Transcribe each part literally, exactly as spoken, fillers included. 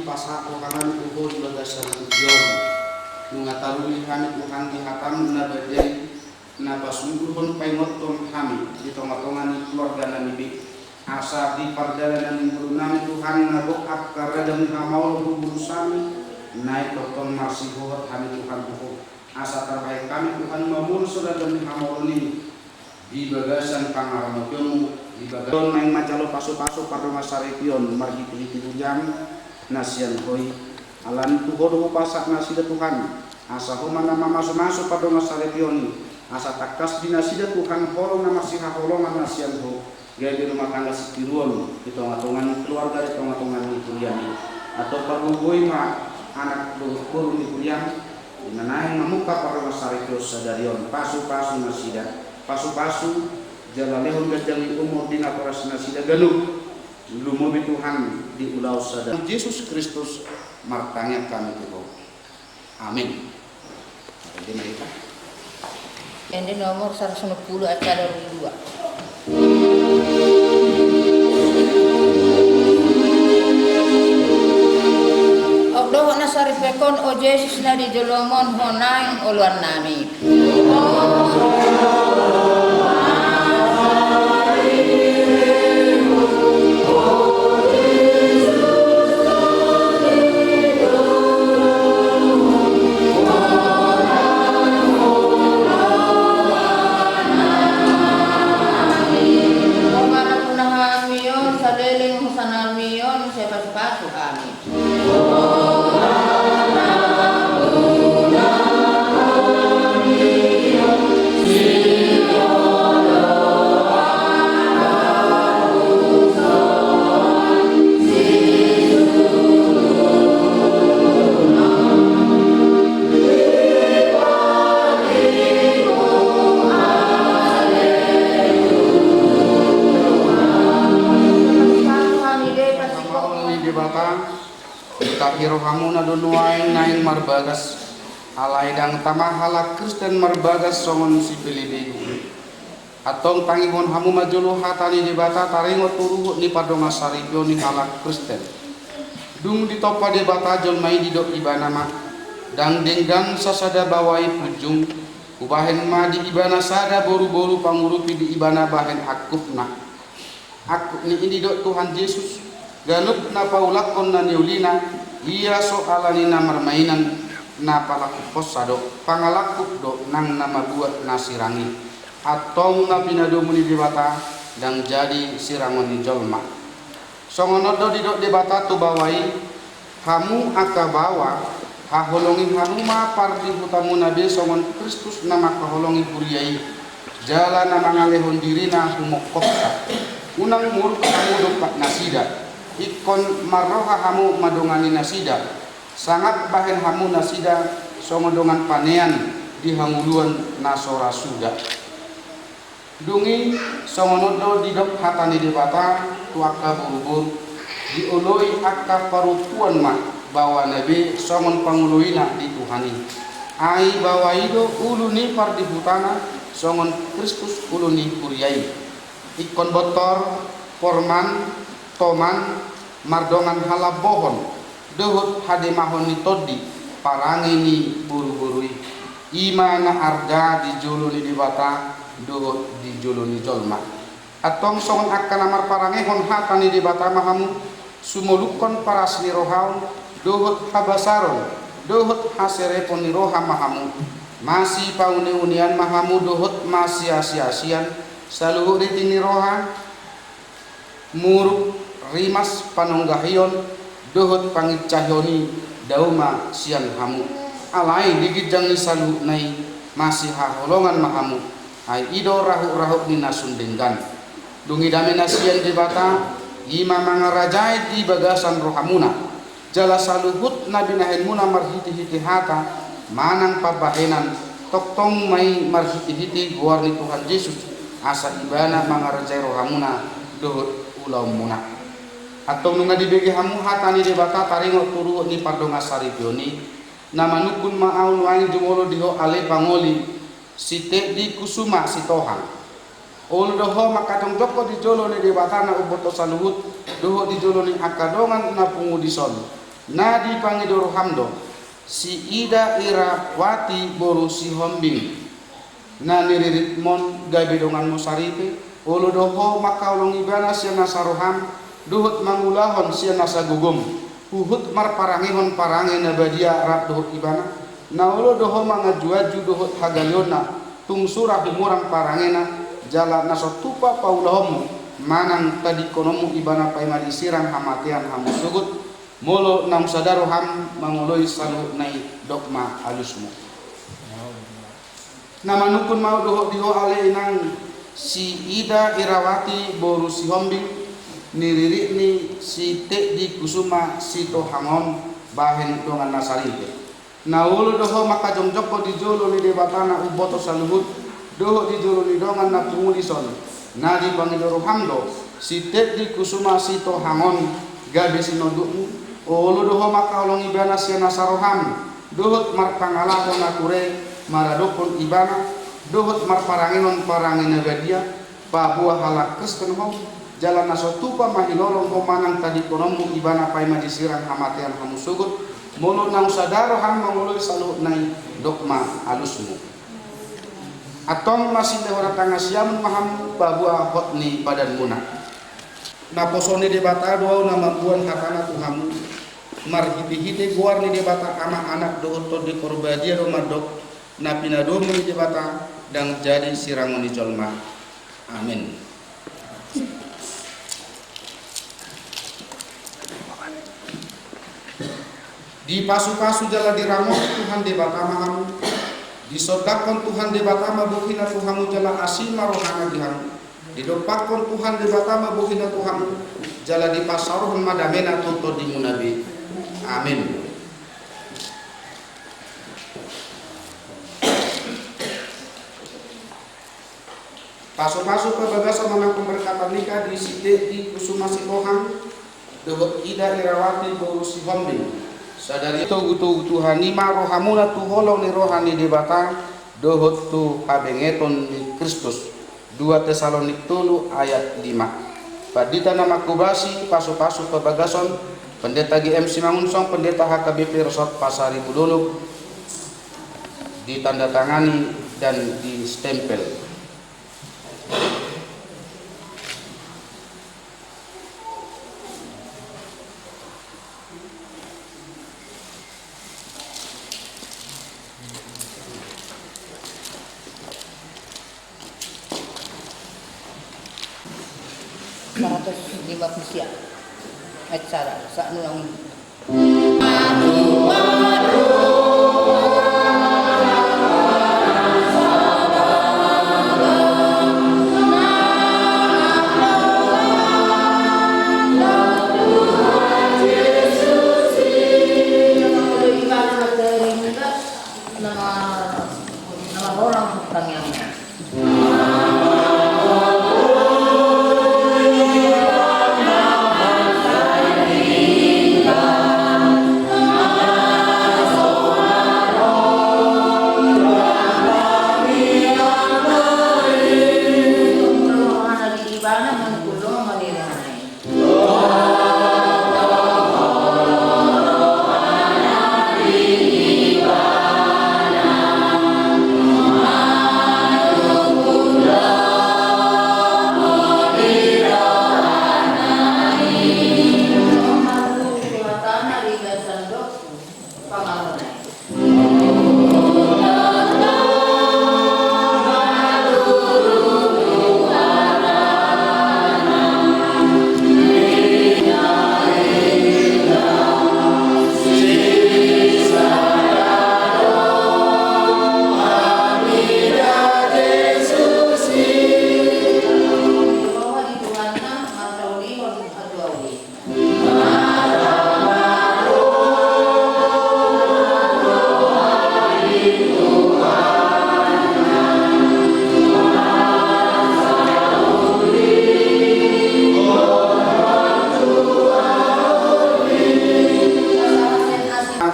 Pasahat roha nami tu Ho di bagasan tingki on. Nunga taruli hami Tuhan di hataM na badia i, na pasungguhon paingothon hami di tongatonga ni keluarga nami be. Asa di pardalanan ni ngolu nami Tuhan na gok angka ragam ni hamaolon tu bolus hami, naeng tongtong marsihohot hami Tuhan tu Ho. Asa tarbahen hami Tuhan mamolus ragam ni hamaolon i di bagasan pangaramotionMu, di bagasan naeng manjalo pasupasu pardongan saripeon marhitehite huriaM na sian Ho i. Alani tu Ho do hupasahat nasida Tuhan, asa Ho ma na mamasumasu pardongan saripeon i, asa tangkas di nasida Tuhan holong na marsihaholongan na sian Ho, gabe rumah tangga sitiruon di tongatonga ni keluarga, di tongatonga ni huriaMi. Antong pargogoi ma anak dohot boru ni huriaM, di na naeng mamungka pardongan saripeon sadari on, pasupasu nasida, pasupasu jala lehon ganjang ni umur di natorasnasida ganup, lumobi Tuhan di ulaon sadari. Jesus Kristus martangiang hami tu Ho. Amin. Ende nomor saratus onom pulu ayat sada ro dua. Dohot na saripeon, o Jesus na di jolom on, Ho naeng oloannami. Saleleng husanami on, sai pasupasu hami. Debata, tahi rohamuna do nuaeng naeng marbagas, alai ndang tama halak Kristen marbagas songon sipelebegu. Antong tangihon hamu ma jolo hata ni Debata taringot tu ruhut ni pardongan saripeon ni halak Kristen. Dung ditompa Debata jolma i, didok Ibana ma, ndang denggan sasada baoa i punjung, hubahen ma di ibana sada boruboru pangurupi di ibana bahen angkupna. Angkup ni i didok Tuhan Jesus, ganup na paulakhon na niulina, ia so alani na marmainan, na palangkuphonsa do, pangalangkup do nang na mabuat na sirang i. Antong na pinadomu ni Debata ndang jadi sirangon ni jolma. Songon on do didok Debata tu baoa i, hamu angka baoa, haholongi hamu ma pardihutamuna be songon Kristus na mangkaholongi huria i, jala na mangalehon dirina humongkohsa. Unang muruk hamu dompak nasida, ingkon marroha hamu mandongani nasida, sangap bahen hamu nasida songon dongan panean di hangoluan na so ra suda. Dung i, songon on do didok hata ni Debata tu angka boruboru, dioloi angka parompuan ma baoana be songon pangoloina di Tuhan i. Ai baoa i do ulu ni pardihutana, songon Kristus ulu ni huria i. Ingkon bontor, porman, toman, mardongan halambohon, dohot hademahon ni tondi, parange ni boruboru i. I ma na arga di jolo ni Debata dohot di jolo ni jolma. Antong songon angka na marparangehon hata ni Debata ma hamu, sumolukhon paras ni rohaon, dohot habasaron, dohot haserepon ni roha ma hamu. Masipauneaunean ma hamu dohot masiasiasian, saluhut riti ni roha, muruk, rimas, panonggahion, dohot panginsahion i dao ma sian hamu. Alai di ginjang ni saluhutna i masihaholongan ma hamu, ai i do rahutrahut ni na sun denggan. Dung i dame na sian Debata, i ma mangarajai di bagasan rohamuna. Jala saluhut na binahenmuna marhitehite hata manang pambahenan, tongtong ma i marhitehite goar ni Tuhan Jesus, asa Ibana mangarajai rohamuna dohot ulaonmuna. Antong nunga dibege hamu hata ni Debata taringot tu ruhut ni pardongan saripeon i, na manungkun ma ahu nuaeng jumolo di ho ale pangoli, Sitendi Kusuma Sitohang. Olo do ho mangkajongjongkon di jolo ni Debata na umboto saluhut, dohot di jolo ni angka dongan na pungu dison. Na dipangido roham do si Ida Irawati boru Sihombing, na niriritmon gabe donganmu saripe, olo do ho mangkaholongi ibana sian nasa roham dohot mangulahon sian nasa gogom, huhut marparangehon parange na badia rap dohot ibana, na olo do ho manganjuanju dohot hagaleonna, tung sura humurang parangena, jala na so tupa paulahonmu manang tadingkononmu ibana paima disirang hamatean hamu sogot, molo naung sada roham mangoloi saluhutna i, dok ma alusmu. Na manungkun ma ahu dohot di ho ale inang, si Ida Irawati boru Sihombing, niririt ni si Teddy Kusuma Sitohang on, bahen dongan na saripe. Na olo do ho mangkajongjongkon di jolo ni Debata na umboto saluhut, dohot di jolo ni dongan na pungu dison. Na dipangido roham do si Teddy Kusuma Sitohang on gabe sinondukmu, olo do ho mangkaholongi ibana sian nasa roham dohot marpangalaho na ture maradophon ibana, dohot marparangehon parange na badia, paboa halak Kristen ho, jala na so tupa mahilolong ho manang tadingkononmu ibana paima disirang hamatean hamu sogot, molo naung sada roham mangoloi saluhutna i, dok ma alusmu. Antong masilehon hatangasiamon ma hamu paboa hot ni badanmuna. Naposo ni Debata do ahu na mamboan hatana tu hamu, marhitehite goar ni Debata Ama, Anak dohot Tondi Porbadia do mandok, na pinadomu ni Debata ndang jadi sirangon ni jolma. Amen. Dipasupasu jala diramoti Tuhan Debata ma hamu. Disondangkon Tuhan Debata ma bohina tu hamu jala asi ma rohana di hamu. Didompakkon Tuhan Debata ma bohina tu hamu, jala dipasaorhon ma damena tu tondimuna be. Amen. Pasupasu pabagason manang pemberkatan nikah di si Teddy Kusuma Sitohang dohot Ida Irawati boru Sihombing. Sadari togutogu Tuhan i ma rohamuna tu holong ni roha ni Debata dohot tu habengeton ni Kristus. Dua Tesalonik tolu ayat lima. Pandita na manghobasi pasupasu pabagason, Pendeta G M Simangunsong, Pendeta H K B P Resort Pasaribu Dolok, ditandatangani dan distempel. Saratus lima pulu sia. Acara, sa nulang.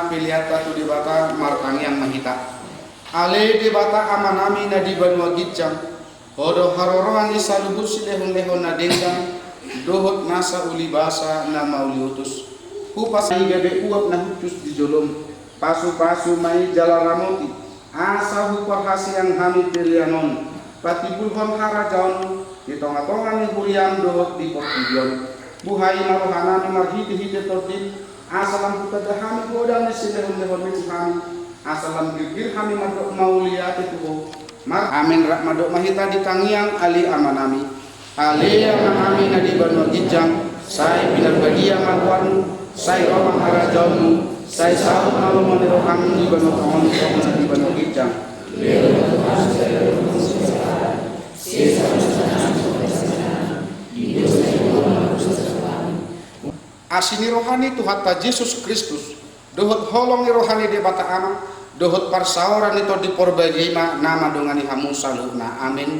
Peleanta tu Debata, martangiang ma hita. Ale Debata Amanami na di banua ginjang, Ho do haroroan ni saluhut silehonlehon na denggan dohot nasa ulibasa na mauliutus. Hupasahat ma i gabe uap na hushus di jolom. Pasupasu ma i jala ramoti, asa huparhaseang hami pelean on patimbulhon harajaonmu di tongatonga ni huriam dohot di portibi on. Buhai ma rohanami marhitehite Tondim, asa lam hutanda hami godang ni silehonlehonmi tu hami, asa lam girgir hami mandok mauliate tu Ho. Mar-, amen. Rap mandok ma hita di tangiang Ale Amanami. Ale Amanami na di banua ginjang, sai pinarbadia ma goarmu, sai ro ma harajaonmu, sai saut ma lomo ni roham di banua tonga on songon na di banua ginjang. Asi ni roha ni Tuhanta Jesus Kristus, dohot holong ni roha ni Debata Ama, dohot parsaoran ni Tondi Porbadia i ma na mandongani hamu saluhutna. Amen.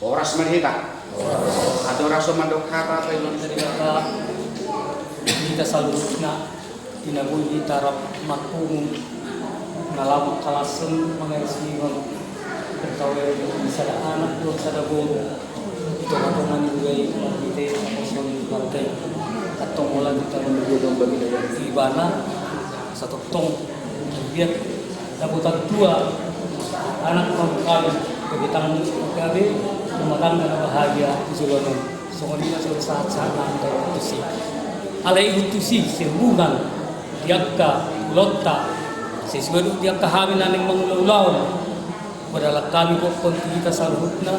Horas ma di hita. Andorang so mandok hata, sai lon dari kata hita saluhutna, di na boi hita rap marpungu, na lam mangkalashon mangarisihon, bertawel di sada anak dohot sada boru, di tongatonga ni huria i, marhite naposo ni Tuhanta i. Antong holan hita manggohi Ibana, satongtong, biar dapotan tua, anak mangkawin, gabe tang-, gabe rumah tangga na bahagia di joloan on. Songon i ma jolo sahatsahat nami tu si. Alai tu si sehubungan di angka ulaonta, sesuai dohot di angka hami na naeng mangulaulaon. Padalan hami gokhon tu hita saluhutna,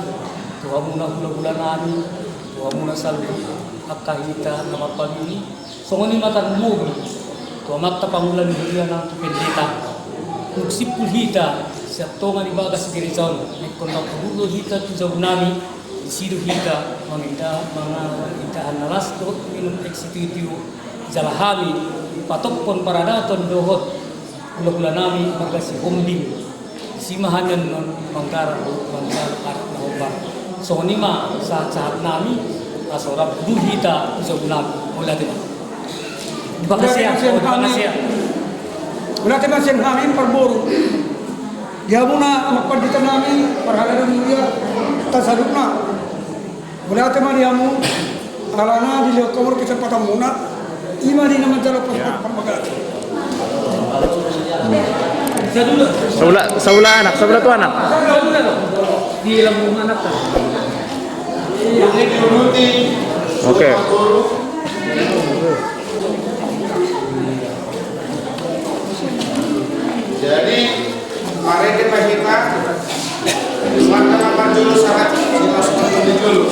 tu hamuna hulahula nami, tu hamuna saluhut angka hita na marpamili. Songon i ma tarlumobi tu amanta pangula ni huria nang tu pendeta. Dung simpul hita sian tonga ni bagas gereja on, ingkon mangkabubuh do hita tu jabu nami, disi do hita manginda-, mangan indahan na las dohot minum ex sitio, jala hami patophon paradaton dohot hulahula nami marga Sihombing. Disi ma hami annon manggarar, manggarar adat na hombar. Songon i ma sahatsahat nami, asa rap do hita tu jabu nami. Mauliate ma. Di bagasan, mauliate ma sian hami. Mauliate ma sian hami parboru. Di hamuna amang pandita nami, parhalado ni huria, hita saluhutna. Mauliate ma di hamu, alana dilehon hamu do kesempatan muna, i ma di na manjalo pos-, pos-, pos-, pos-, Saula, saula anak, saula tu anak. Di lambung anak kan. Oke. Jadi, marende ma hita, marende ma parjolo sahat, di mas parjolo.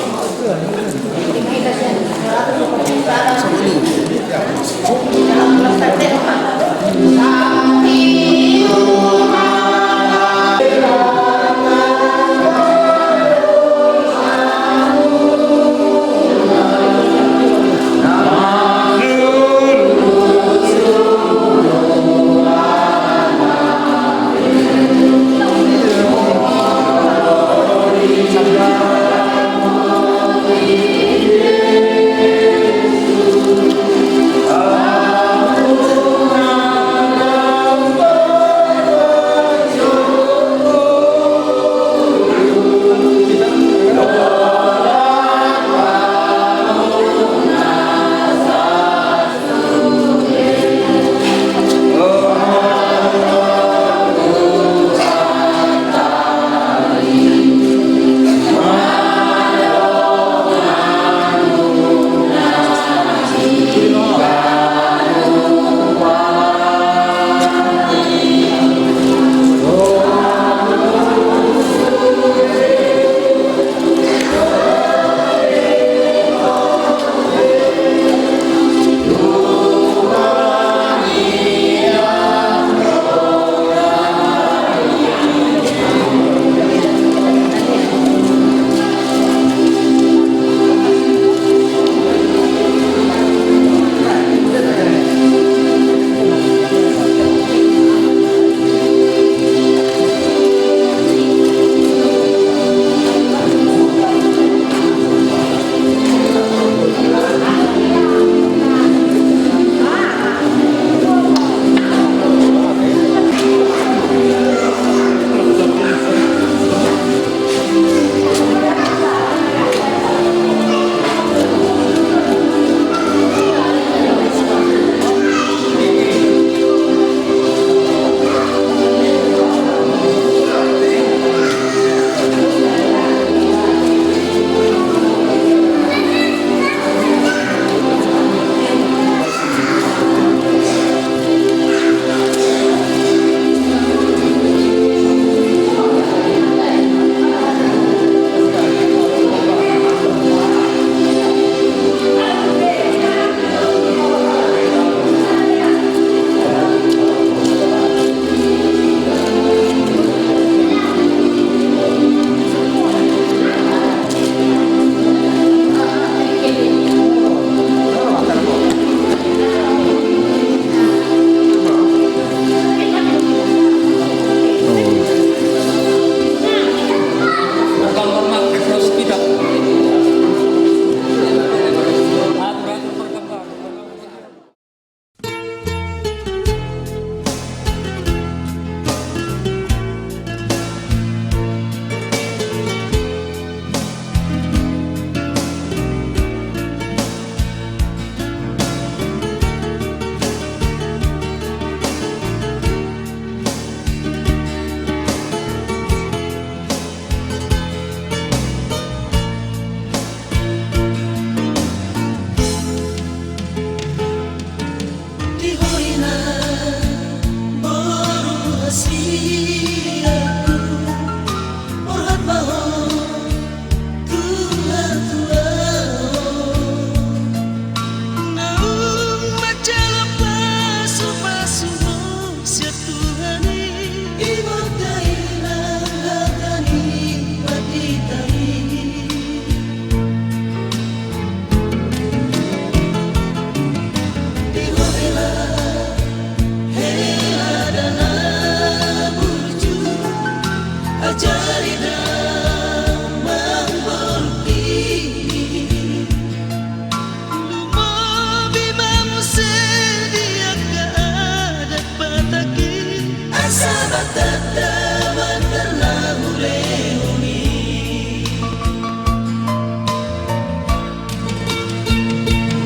Tanda mantar na hulehon i.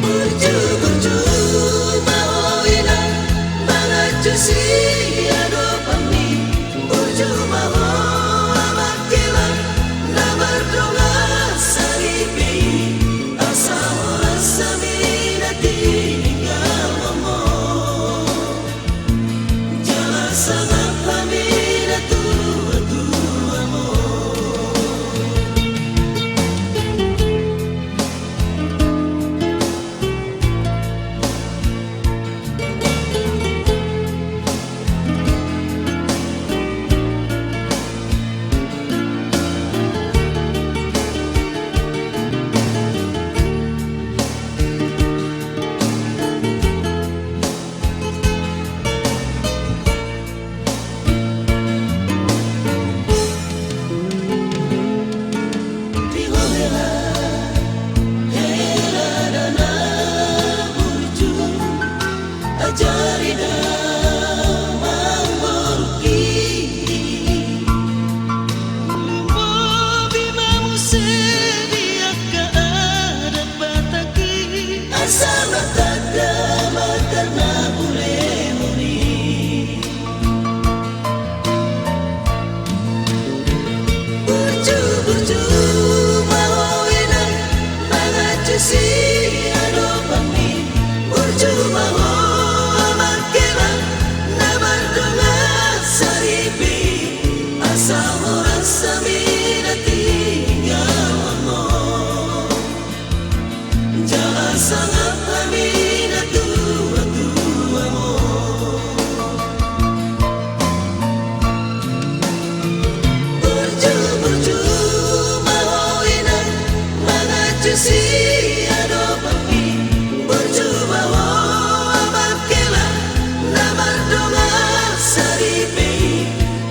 Burju, burju ma ho inang, manganju siadopanmi. Burju ma ho amang hela, na mardongan saripe i. Asa horas hami na tininggalhon ho. Jala sangap hami na tuatua on. Ajari damang borungki. Lumobi ma muse di angka adat Batak i. Asa martanda mantar na hulehon i. Burju, burju ma ho inang, manganju siadopanmi. Burju ma ho amang hela, na mardongan saripe i. Asa horas hami na tininggalhon ho. Jala sangap hami na tuatua on. Burju, burju ma ho inang, manganju siadopanmi. Burju ma ho amang hela, na mardongan saripe i.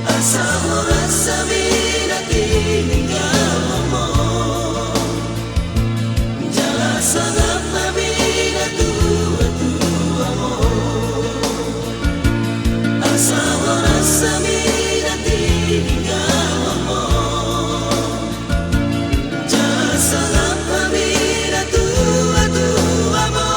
Asa horas hami na tininggalhon ho. Jala sangap hami na tuatua on. Asa horas hami na tininggalhon ho. Jala sangap hami na tuatua on.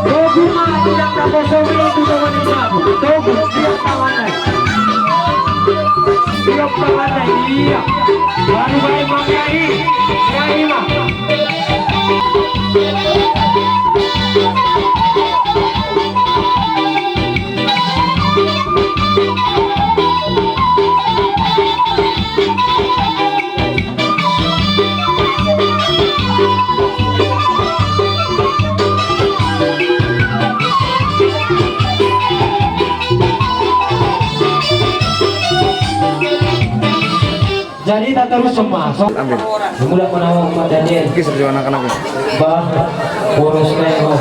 Togu ma, tiang na kosong i, tu tonga ni jabu. Togu, tiang tangan na i. Tiang tangan na i, iya. Baru baen ma, iya i. Iya i ma. Jadi, tatorus ma. So, amin. Mulak ma nang Umat Daniel. Oke, seperti anak-anak ya. Bah, boros na i, oh.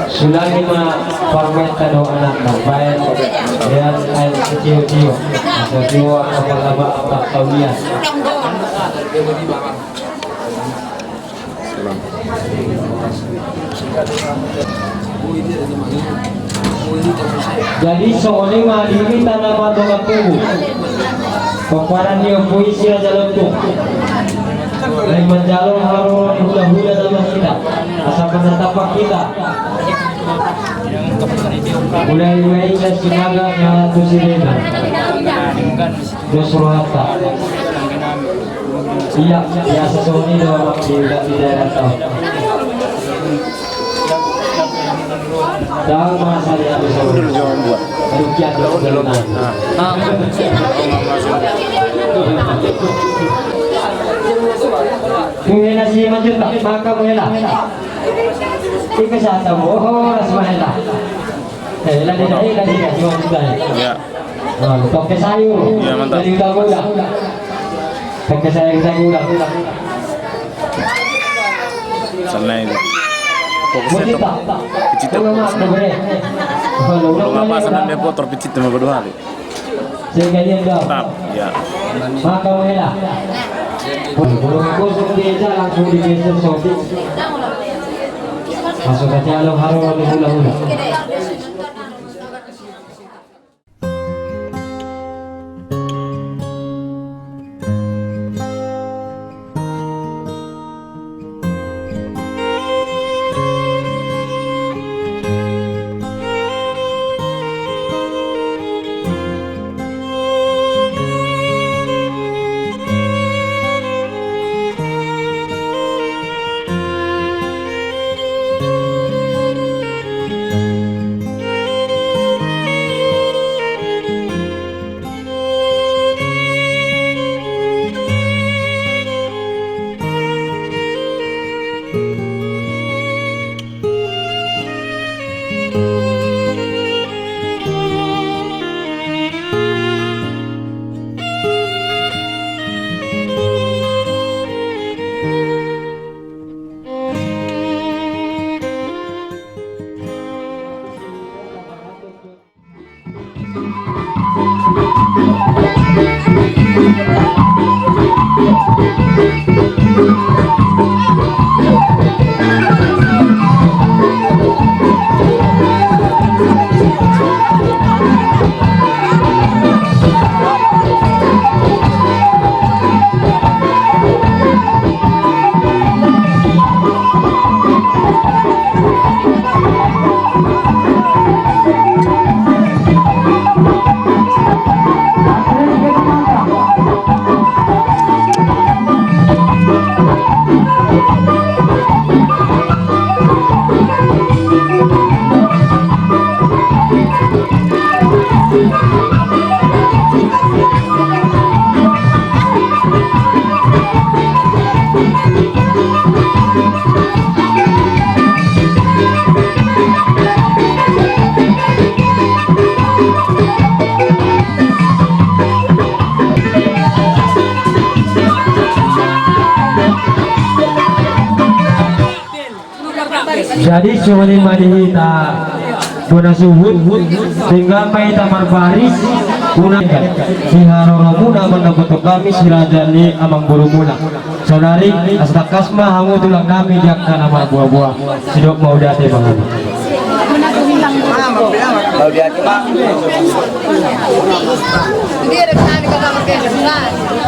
Sulangi ma parmenta dohot anakna, baen, ya, aek sitio-tio. Sitio apa laba apa taulian. Jadi songon i ma di hita na mardongan tubu. Pomparan ni ompu i si Raja Lontung. Naeng manjalo haroro ni hula-hula na marhita. Asa pernah tampak hita. Mulai, mulai dari Sinaga na tu Sirena. Dos rohanta. Iya, biasa songon i do, Bang, di, di daerah tau. Dang masa dia bisa. Udah lu jangan buat. Aduh, kian. Udah lu. Nah. Buhena si Manjuntak, maka buhena. Ika sata mo, oh, ras mahela. Eh, lagi dah, eh, lagi dah, cuma kita. Ya. Nah, toke sayur. Ya, mantap. Dari udah muda. Toke sayur, udah muda. Sana itu. Fokusnya tok. Kecil tok. Kalau apa sana dia foto kecil sama berdua hari. Sehingga dia jawab. Tetap, ya. Maka mela. Burung kusuk desa langsung digeser sotik. Masuk ke jalur harum di hula-hula. Jadi songon i ma di hita bona suhut, tinggal ma hita marbaris. Unang di haroromuna mandapothon hami si raja ni amangborumuna. Saonari asa tangkas ma hamu tulang nami di angka na marboaboa. Sidok mauliate ma hamu. Mauliate ma.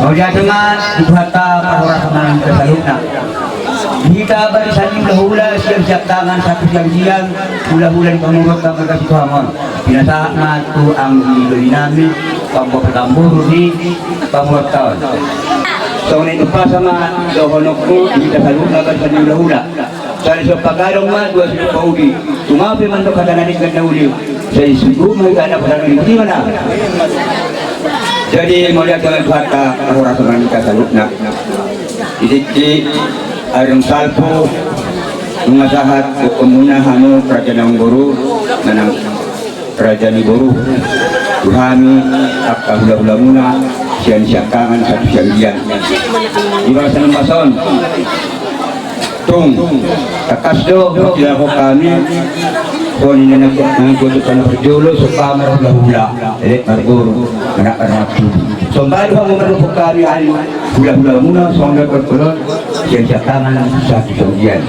Mauliate ma di Tuhanta, parhorasan nami saluhutna. Di hita barisan ni hulahula, sian siangkangan sahat tu sianggian, hulahula ni pamoruonta marga Sitohang on. Pinasahat ma tu anggi doli nami, pamboa parboru ni pamoruonta on. Songon i tumpasa ma dohononku di hita saluhutna barisan ni hulahula. Sari somba gadong ma, dua sumpa ubi. Tung aha pe mandok hata na denggan na uli, sai sudu ma hita na pasal ni buti mana. Jadi mauliate ma di Tuhanta, parhorasan nami saluhutna. Di tingki ari naung salpu, nunga sahat dohononmuna hamu raja ni amangboru manang raja ni boru tu hami angka hulahulamuna sian siangkangan sahat tu sianggian. Di bagasan ombas on tung tangkas do mangkilala hami. Songon i na nanggo tu tano parjolo, somba ma hulahula, elek marboru, anak anak tu. Somba do hamu mandok hami ari hulahulamuna songon na parjolo sian siangkangan sahat tu sianggian.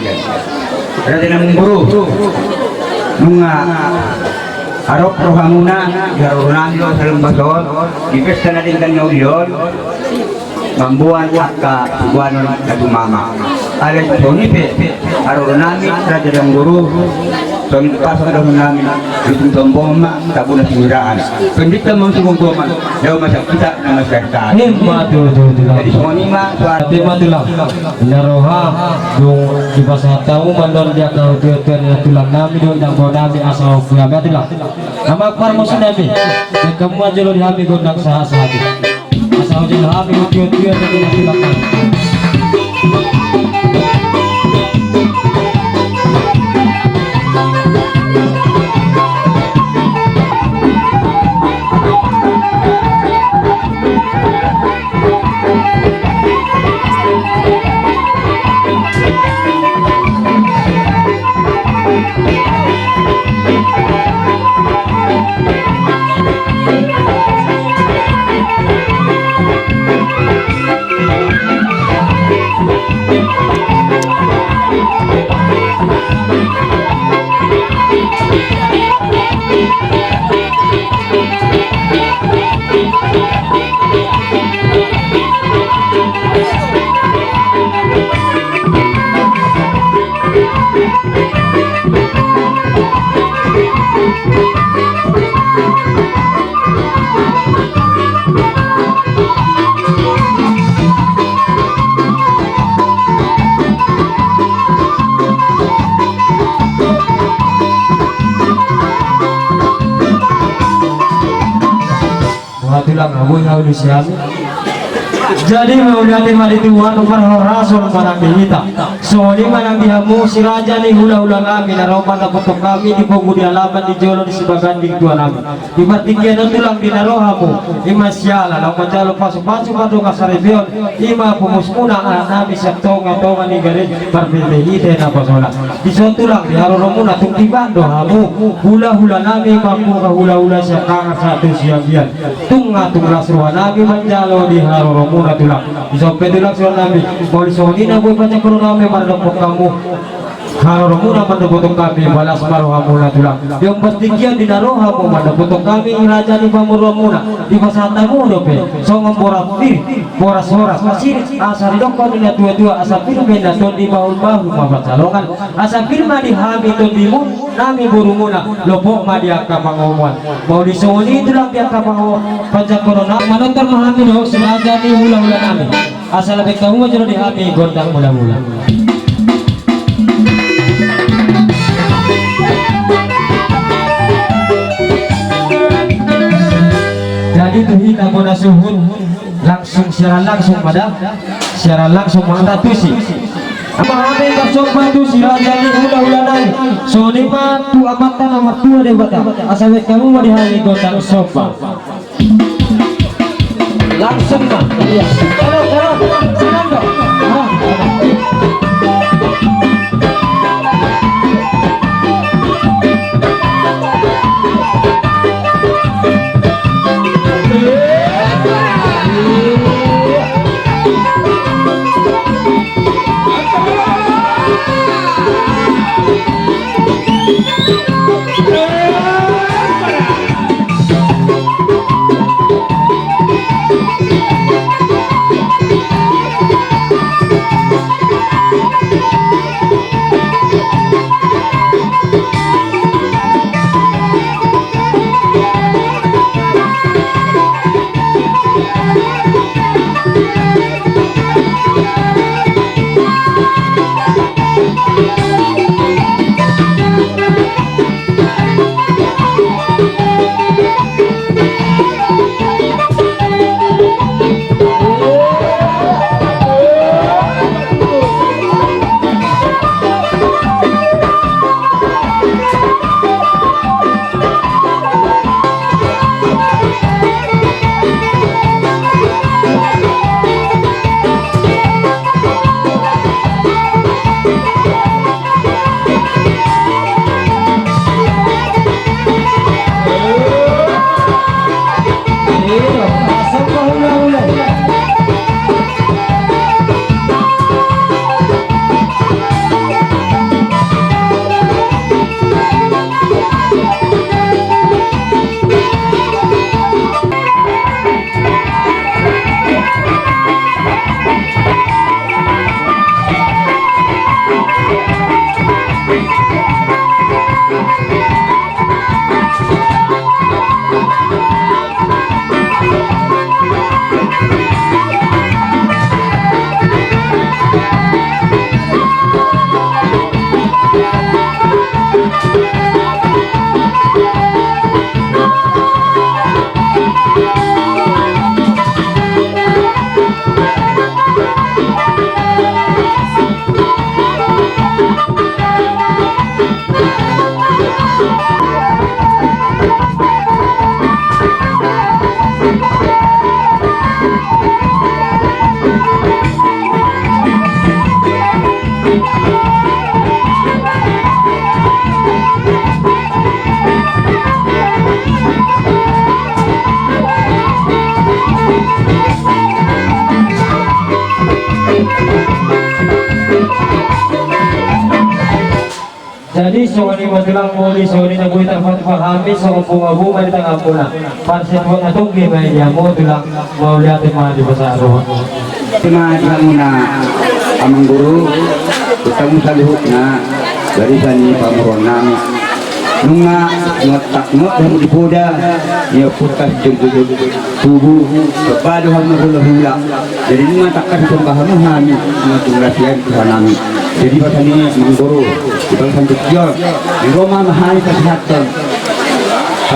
Raja ni amangboru, nunga adong rohamuna di haroro nami do salombas on di pesta na denggan na uli on, mamboan angka siboanon na tumama. Alai songon i pe haroro nami raja ni amangboru, songon i tumpasa dohonon nami, di tung tombo ma tabo na singuraan, pendita ma singgoman, dao ma sangkita na masarita. Ima tutu. Jadi songon i ma suara. Ima tulang. Ina roha, dung dipasahat hamu mandok di angka hatuatua ni tulang nami dohot inang bao nami asa hukuya ma tulang. Amang parmusik nami, denggan ma jolo di hami gondang sahat-sahat i. Asa hujalo hami hatuatua ni tulang nami. Tulang, boi hau di sian. Jadi mauliate ma di Tuhan, parhorasan ma nang di hita. Songon i ma nang di hamu si raja ni hulahula nami na ro mandapothon hami di pogu, di alaman, di jolo, di sibagaan di tua nami. Di partingkian on tulang, di na ro hamu, i ma siala laho manjalo pasupasu mardongan saripeon, i ma pomusmuna, anak nami sian tongatonga ni gareja Parpinta Hita Napasola. Dison tulang, di haroromuna tung tiba do hamu hulahula nami, mambuka hulahula sian Kangar sahat tu Siagian. Tung nga tung las roha nami manjalo di haroromuna tulang. Dison pe tulang suan nami, molo songon i na boi panjangkonon nami mandapothon hamu, haroromuna mandapothon hami, palas ma rohamuna tulang. Di ombas tingki on di na ro hamu mandapothon hami raja ni pamoruonmuna, dipasahat hamu dope songon boras pir, boras horas, masirit, asa didokkon ni na tuatua, asa pir ma na tondi, bahulbahul ma pansalongan, asa pir ma di hami tondimu, nami borumuna, lopot ma di angka pangomoan. Molo songon i tulang di angka pangomoan, panjangkonon nami, manortor ma hami dohot si raja ni hulahula nami. Asa labe hamu ma jolo di hami gondang mulamula. Jadi tu hita bona suhut, langsung siaran langsung ma da. Siaran langsung ma da tusi. Ama hami marsomba tusi raja ni hulahula nami. Songon i ma tu Amanta na martua Debata. Asa labe hamu ma di hami gondang somba. Langsung ma. Iya. Taro, taro. Senang dong. Ah. Jadi songon i ma tulang, molo songon i na boi tarpatupa hami, songon bungabunga di tanganmuna. Parsituhon na tonggi ma i di hamu tulang, mauliate ma di pasahat roha. Ima di hamuna amang guru, hutamu saluhutna, barisan ni pamoruon nami. Nunga, nunga tak nunga hamu di poda, ia putas jengkujut tubuh, kepala hamu hulahula. Jadi nunga tangkas somba hamu hami, nunga tung rasian Tuhan nami. Jadi basa ni amang guru, di balasan tukion, di Roma ma hami pasahathon.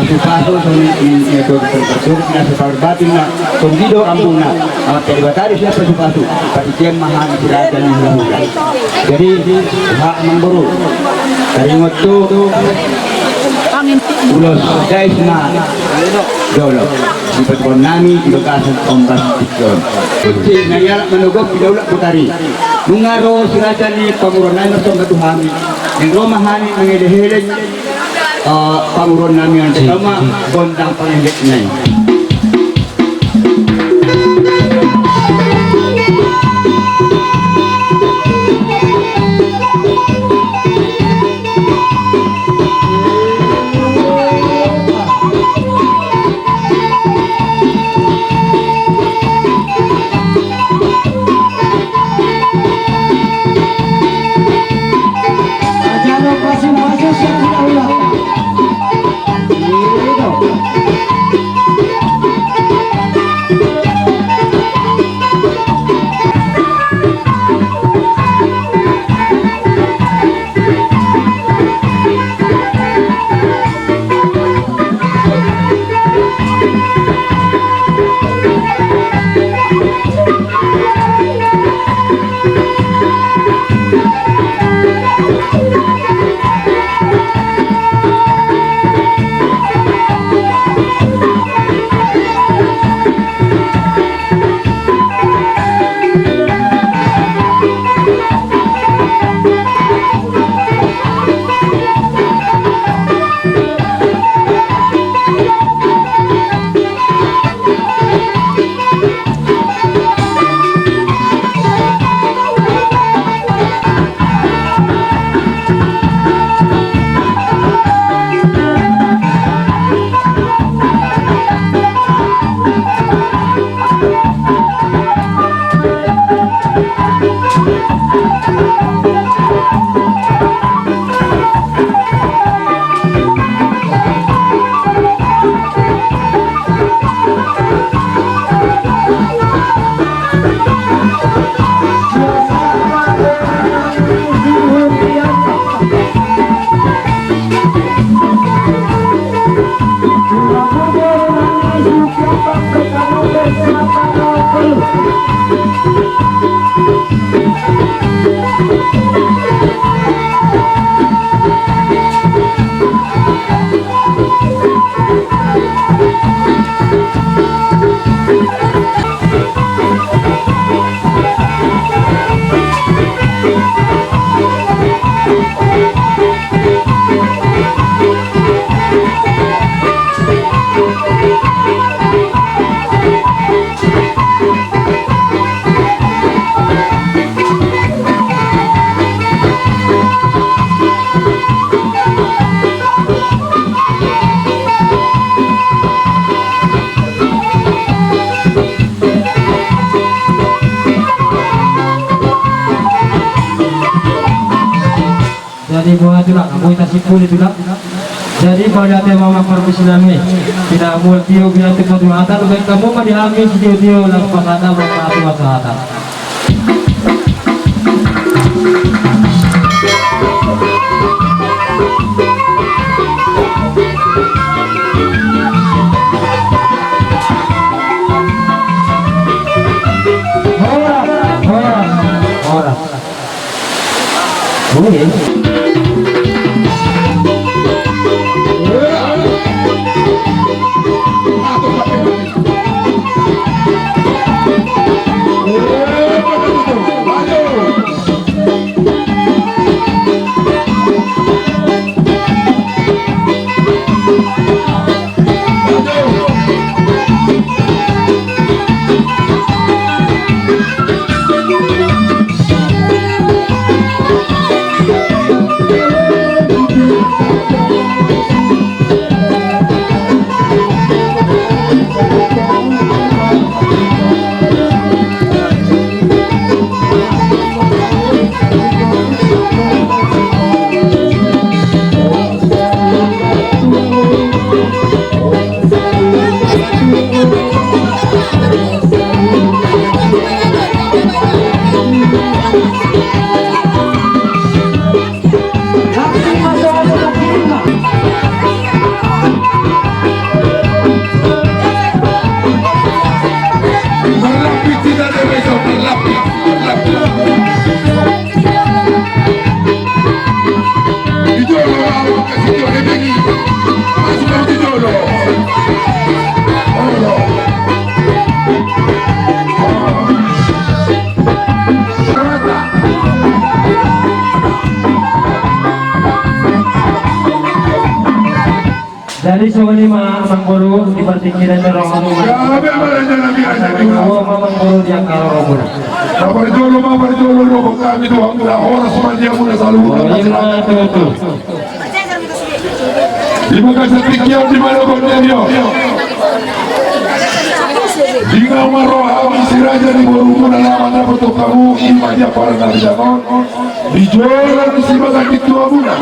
Pasu-pasu songon i, i, i, tu, tu, tu, tu, na saparbatin na, songon i do ambuna, ah, pede batari siap pasu-pasu, pasu-pasu ma hami si raja ni hula-hula. Jadi, hak amangboru, taringot tu, ulos dais ma, jolo, di pasupasu nami, di bagasan ombas tingki on. Kunci, na nialap manogop, di daulak botari. Nunga ro si raja ni pamoruon nami, marsomba tu hami. Naeng ro ma hami, mangeleheleng, eh, pamoruon nami on, terutama gondang pangendek nai. Jadi boha tulang, boi tasimpuli tulang. Jadi mauliate ma amang parmisi nami. Tidak mul tio biar cepat mata, baen hamu ma di hami sitio-tio laos pasahat ma, pasahat ma. Horas, horas, horas. Jadi songon i ma amangboru di partingkian ni roha. Amangboru di angka roha. Parjolo ma, parjolo, roha kami tu hamuna, horas ma di hamuna saluhutna. Ima tutu. Ima kasih tingki on di mana kau jadi on. Di nama roha si raja di borumuna, nama nama tu kamu, ima dia para nabi zaman. Di jolo ni si baga di tua muna.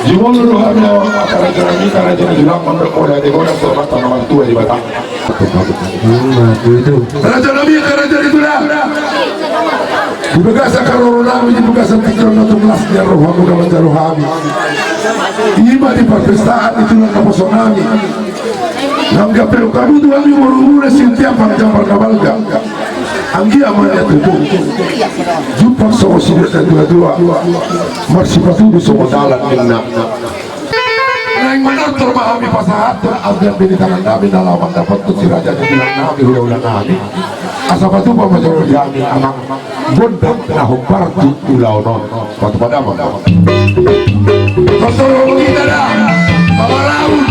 Jumolo do hami angka raja nami, angka raja ni tulang, mandok pola di bona, selamat tanggal dua di Batam. Raja nami, angka raja ni tulang. Di bagasan haroro nami, di bagasan pikiran na tunglas di roha muna manjalo hami. Ima di parpestaan di tulang na poso nami. Nang gabe kamu tu hami boru muna sintiap pang jambar na balga. Anggiat ma nian tutu. Jumpang songon sidok na tua-tua. Marsipatudu songon dalan ninna. Naeng manortor ma hami pasahathon anggiat be di tangan nami na laho mandapothon si raja ni tulang nami, hula-hula nami. Asa patupa ma jolo di hami amang. Gondang na hombar tu ulaon on. Patupa damang. Kontrol kita dah. Pamalaun.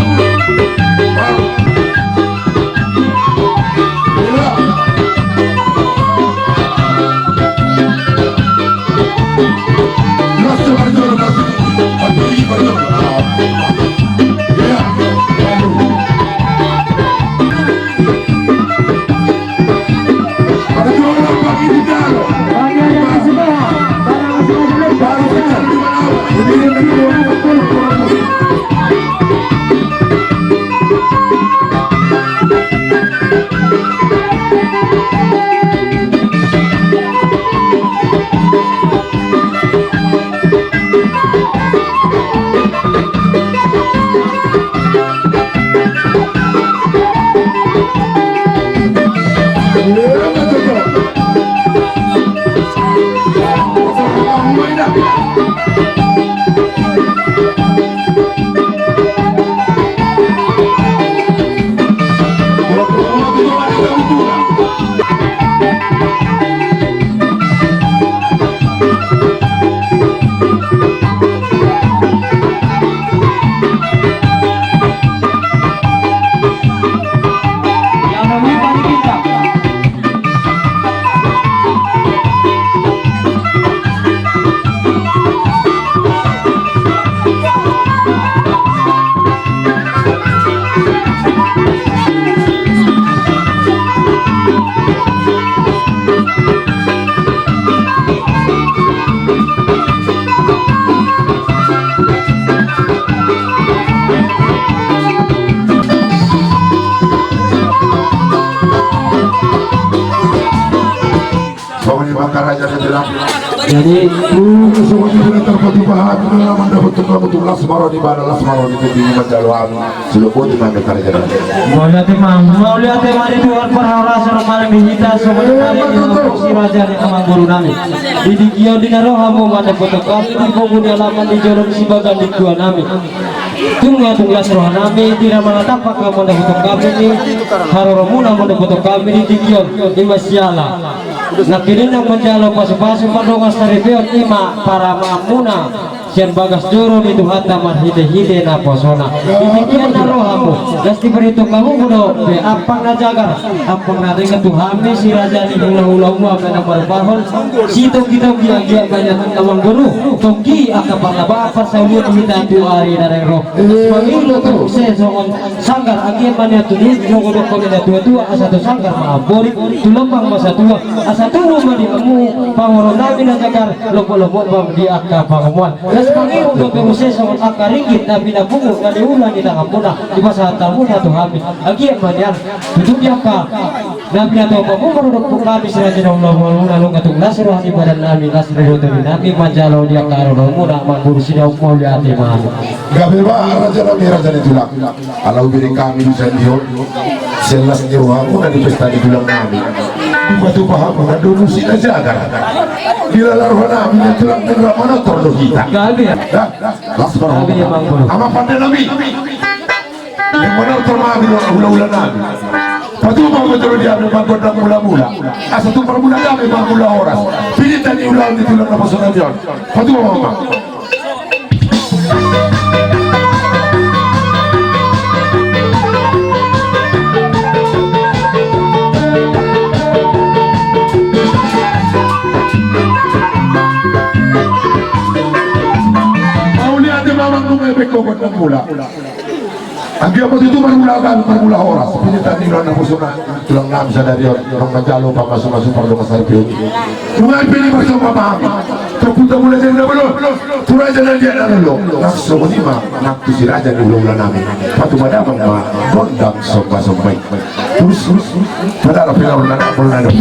Songon i ma angka raja na jelas. Jadi, songon i ma angka raja na jelas. Mandapothon hamu tu las ma roha ni ibana, las ma roha ni tondi manjalo hami. Sudah boti ma angka raja na jelas. Mauliate ma, mauliate ma di Tuhan parhorasan, maning di hita songon i ma di si raja ni amangboru nami. Di tingki on di na ro hamu mandapothon hami di pungu ni alaman di jolo ni si baga di tua nami. Tung na tung las roha nami di na manatap angka mandapothon hami ni haroro muna mandapothon hami di tingki on, ima siala. Nangkiningan manjalo pasu-pasu pardongan saripeon ima paramaan muna sian bagas joro ni Tuhanta marhite-hite naposona. Di tingki on na ro hamu, las diparhitehon hamu do be ampang na jagar, ampang na denggan tu hami si raja ni hula-hula, ua ma na marpahol. Sitonggi-tonggi anggiat ma nian amangboru, tonggi angka parlabaan parsaulian hita tu ari na naeng ro. Mangido tu muse songon sanggar, anggiat ma nian tutu, songon didok ni na tua-tua, asa tu sanggar ma amporik, tu lambang ma satua, asa tubu ma di hamu pangoron nami na jagar, lopo-lopo ma di angka pangomoan. Las mangido tu muse songon angka ringgit na pinapungu na niula ni tangan muna, dipasahat hamu na tu hami. Anggiat ma nian tutu di angka na pinatupa hamu marudok tu hami si raja na hula-hula muna, nunga tung las roha ni badan nami, las roha ni tondi nami manjalo di angka haroro muna, amangboru, sude, mauliate ma. Gabe ma raja nami, raja ni tulang. Ala hubereng hami di sandihon sian las ni roha muna di pesta ni tulang nami. Dipatupa hamu na domu si na jagar. Dilala roha nami na tulang, manortor do hita. Gabe. Las ma roha muna. Amang pande nami. Manortor ma hami, hula-hula nami. Patupa ma jolo di hami manggondang mula-mula. Asa tumpak mula damei, mula horas. Pinita ni ulaon ni tulang naposo nami on. Patupa ma. Anggiat ma tutu marmula gabe marmula horas, pinangido ni roha na poso na tulang nami sadari on, naung manjalo pamasu-masu pardongan saripeon i. Nunga i pe ni parsomba ma hami. Topulta mula jadi na bolo, tu raja na liat na lolo. Nang songon i ma nang tu si raja ni hula-hula nami. Patupa damang ma gondang somba-somba i. Terus, terus, terus. Padahal pinaur na, na, na.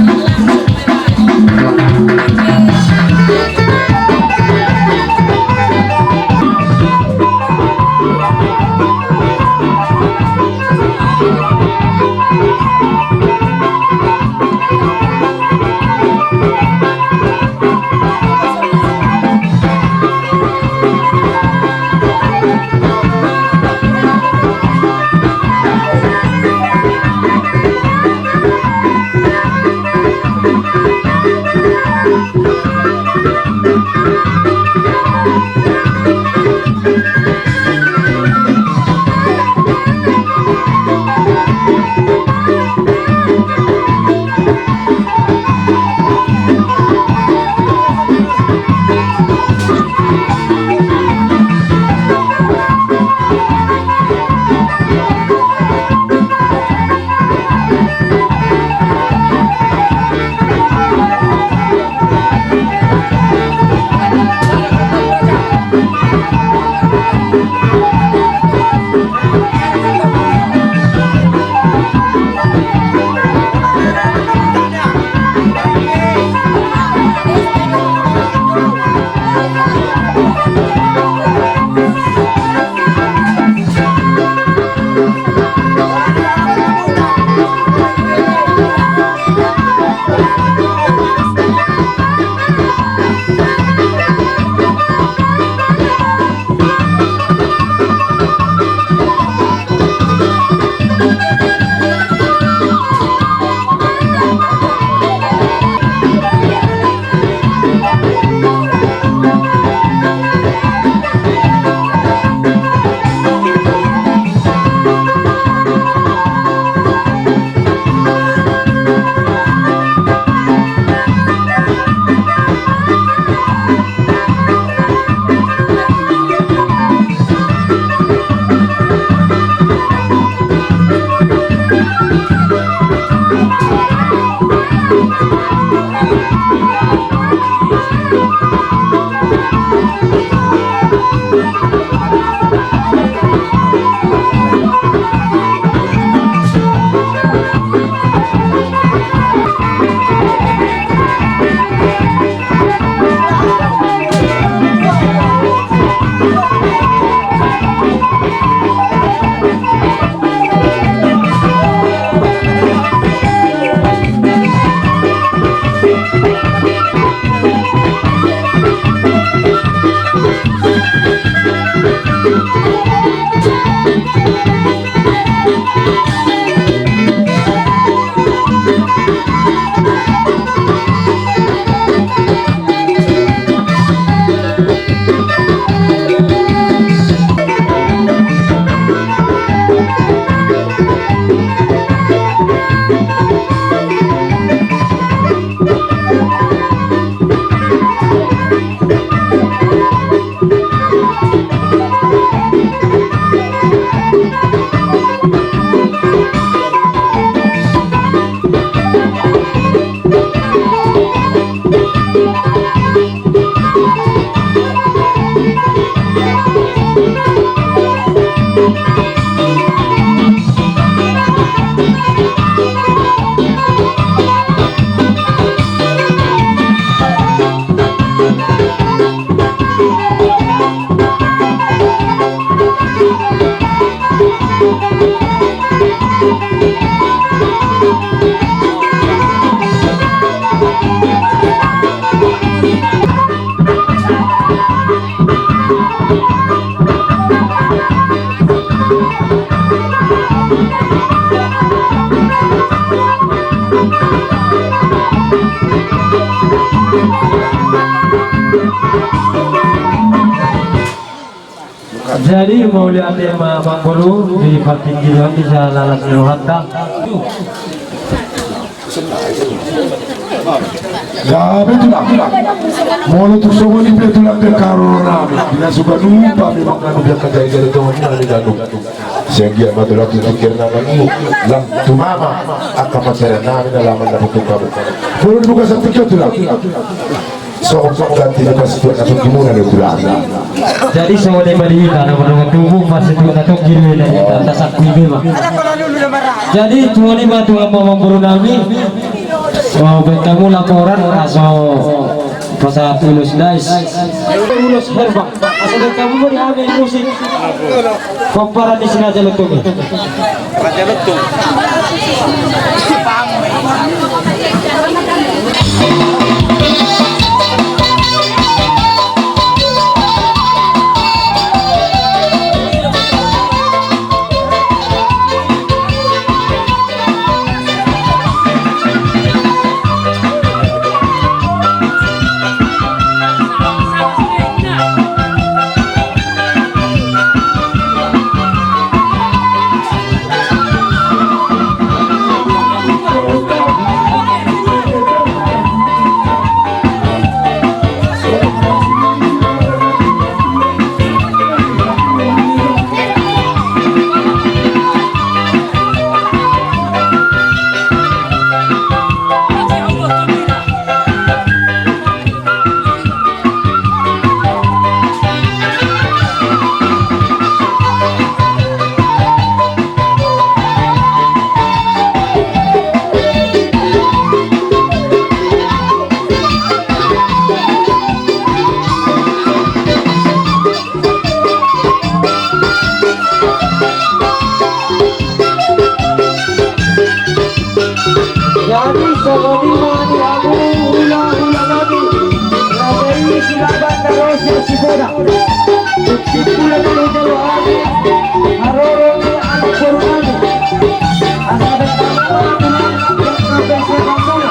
Jadi mauliate ma amangboru, di partingkian bisa lalas ni rohanta. Gabe tulang. Molo tung songon i pe tulang, di na so ganup memang ganup, angka jari-jari tongon i na ganup. Sai anggiat ma tulang tu pingkirna na ganup, lam tumama angka pansarian nami na lam mandapothon hamu. Molo dung sahat tu tulang, songon pangganti ni parsituak na tonggimuna do tulang. Jadi songon i ma di hita na mardongan tubu, parsituak na tonggi do i na hita, tasangkui be ma. Jadi songon i ma tulang, amang boru nami. Baen hamu laporan asa pasahat ulos dais, ulos herbang. Asa baen hamu ma di hami musik pomparan ni si Raja Lontung i. Raja Lontung. Jadi songon i ma di hamu hulahula nami, na jadi silaban na ro sian Sipoda. Tung sipula na ro jalo hami haroro ni anak boru nami. Asa baen hamu ma tulang, jala na ro sian Sipoda.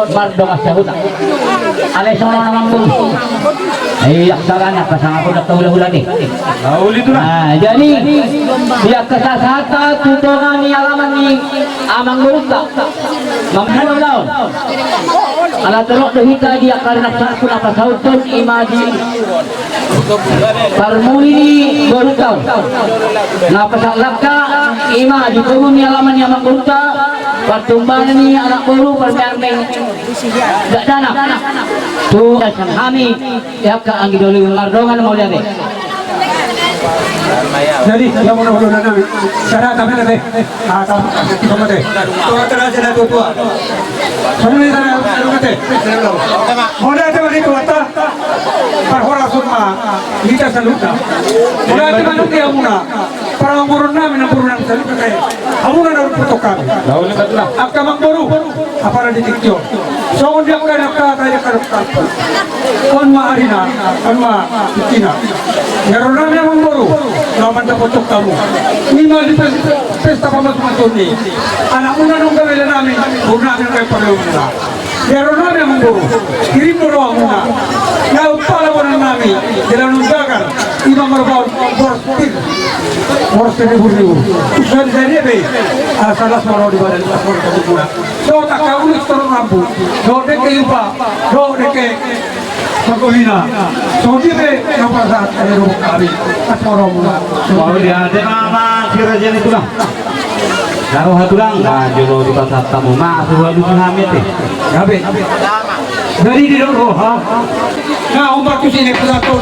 mardongan sahuta. Alai songon na mampu. Ia, sagan apa sangap udah tahu hula-hula nih. Tahu itu lah. Nah, jadi ia kesasata tu tonga ni alaman ni amangboruta. Mampu lawan. Ala torop do hita dia karena sangkut apa sauton ima di parmuli ni boruta on. Na pasahat langka ima di togu ni alaman ni amangboruta, partumbanan ni anak boru, parmearmeng dakdanak. Tu dasan hami, ia angka anggi doli mardongan mauliate. Jadi ia muna muna nami. Sada kami nanti. Ah, tahu, tahu mate. Tua teraja dan tua tua. Songon i tadi, anu, mate. Mauliate ma di Tuhanta, parhorasan ma hita saluhutna. Mauliate ma nang di hamuna, para amangboru nami, namboru nami saluhutna, hamuna na umpothon hami. Angka amangboru, apala di tingki on. Songon dia angka, angka, angka, angka, angka. On ma arina, on ma tingkina. Ia ro nami amangboru, na mandapothon hamu. Ima di pes-, pesta pamasumasu ni anakmuna nunga bere nami, boru nami nunga pareonmuna. Ia ro nami amangboru, kirim do rohamuna. Ia umpala boru nami, jala nunga gagar, ima marbaon boras pir. Boras pir ribu-ribu. Usaha di jari be, ala salas maro di badan, salas maro di badan. Dohot angka ulos torop rambu, dohot dengke impa, dohot dengke panggohina. Songon i be na pasahat, ayo, robo kami. Asmoro muna. Mauliate ma, ma, si raja ni tulang. Daro hatulang, na jolo dipasahat hamu ma, suha lusi hamete. Gabe. Jadi didok roha. Na, umbar tu sini, pesaton.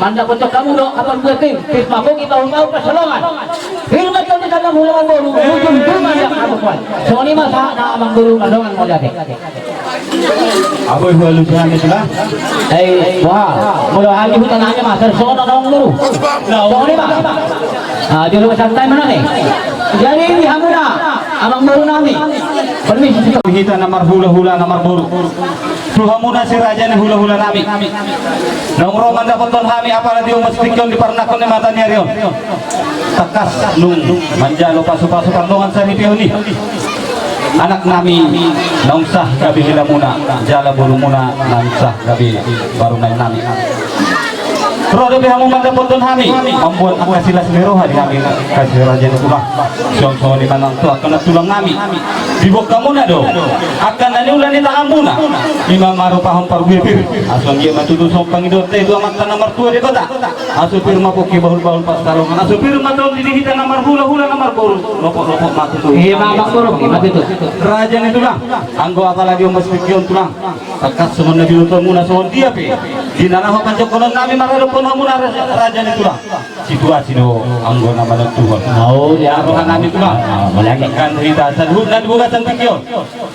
mandapothon hamu do apala pir, pir ma pongki, pahompu-pahompu pansalongan. Pir ma tondi, tangkas mula mamboru, ujung-ujung ma di angka hamukuan. Songon i ma sahat na amangboru, mardongan mauliate. Abo i, hualusi hami, Tulang. Eh, wah, molo hami huta nami ma, songon on, amangboru. Songon i ma. Ah, jolo santai ma nami. Jadi di hamuna, amangboru nami. Permisi. Hita na marhula-hula, na marboru. Tu hamuna si raja ni hula-hula nami. Naung ro mandapothon hami apala di ombas tingki on, di parnangkok ni mata ni ari on. Tangkas nunga manjalo pasu-pasu pardongan saripeon i. Anak nami naung sah gabe hilamuna, jala borumuna naung sah gabe parumaen nami. Ro dope hamu mandapothon hami, mamboan angka silas ni roha di hami, angka si raja ni tulang. Songon i ma nang tu angka na tulang nami. Diboan hamuna do angka na niula ni tanganmuna. I ma marupahon parbue pir. Asa anggiat ma tutu songon pangidoanta i tu Amanta na martua Debata. Asa pir ma pongki, bahul-bahul pansalongan. Asa pir ma tondi di hita na marhula-hula, na marboru. Lopot-lopot ma tutu. I ma, amangboru, i ma tutu. Raja ni tulang, anggo apala di ombas tingki on, Tulang. Tangkas songon na binoto muna, songon dia pe di na laho panjongkonon nami maradophon hamuna, ra-, raja ni tulang. Situasi do anggo na manontuhon. Oh, ya. Roha nami, Tulang. Ah, apalagi kan hita saluhutna di bagasan tingki on.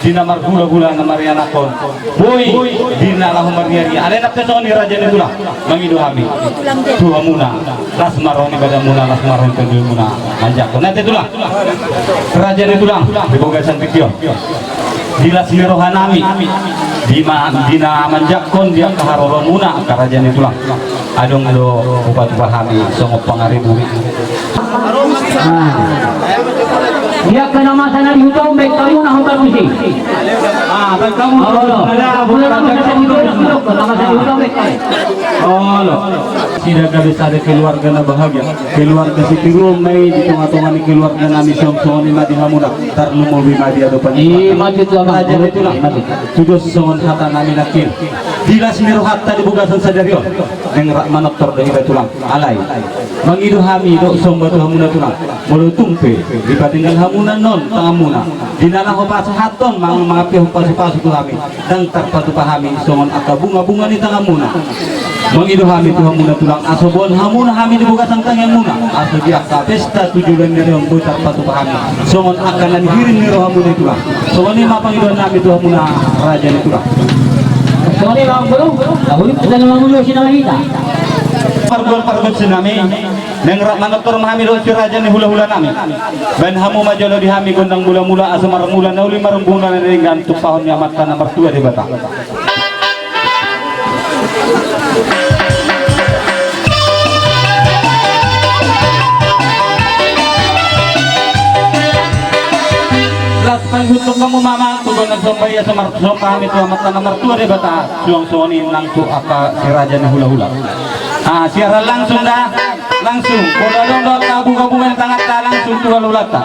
Di na marhula-hula, na marianakhon. Boi di na laho marria-ria. Alai nang pe songon i, raja ni tulang. Mangido hami tu hamuna. Las ma roha ni badanmuna, las ma roha ni tondimuna. Manjangkon. Ate, Tulang. Raja ni tulang. Di bagasan tingki on. Di las ni roha nami, di ma-, di na manjangkon di angka haroromuna, angka raja ni tulang. Adong do hupatupa hami songon pangariburi. Ah. Di angka na masa na di huta on, baen hamu na hombar muse. Ah, baen hamu. Olo. Di angka na masa na di huta on, baen hamu. Olo. Sida gabe sada keluarga na bahagia. Keluarga sitiruon ma i di tonga-tonga ni keluarga nami, songon i ma di hamuna, tarlumobi ma di adopan ni Debata. I ma tutu, amang. Raja ni tulang. I ma tutu. Tudos songon hata nami nangkin. Di las ni rohanta di bagasan sadari on. Naeng rap manortor do hita, Tulang. Alai mangido hami dohot somba tu hamuna, Tulang. Molo tung pe dipatinggal hamuna non tanganmuna, di na laho pasahathon, mang-, mangampehon pasu-pasu tu hami. Ndang tarpatupa hami songon angka bunga-bunga ni tanganmuna. Mangido hami tu hamuna, Tulang, asa boan hamuna hami di bagasan tangiangmuna, asa di angka pesta tu joloan ni ari on boi tarpatupa hami songon angka na nihirim ni rohamuna i, Tulang. Songon i ma pangidoan nami tu hamuna, raja ni tulang. Songon i ma, amangboru. Tahu ni, kita na mangulu si nama kita. Pargual-pargual si nami. Naeng rap manortor ma hami dohot si raja ni hula-hula nami. Baen hamu ma jolo di hami gondang mula-mula, asa marmula na uli, marmula na denggan, tumpahon ni Amanta na martua Debata. Las pangihuthon hamu ma, amang, tu gondang somba i, asa marsomba hami tu Amanta na martua Debata. Suang songon i nang tu angka si raja ni hula-hula. Ah, siaran langsung da. Langsung, molo adong do angka bunga-bunga di tanganta, langsung tu hula-hulanta.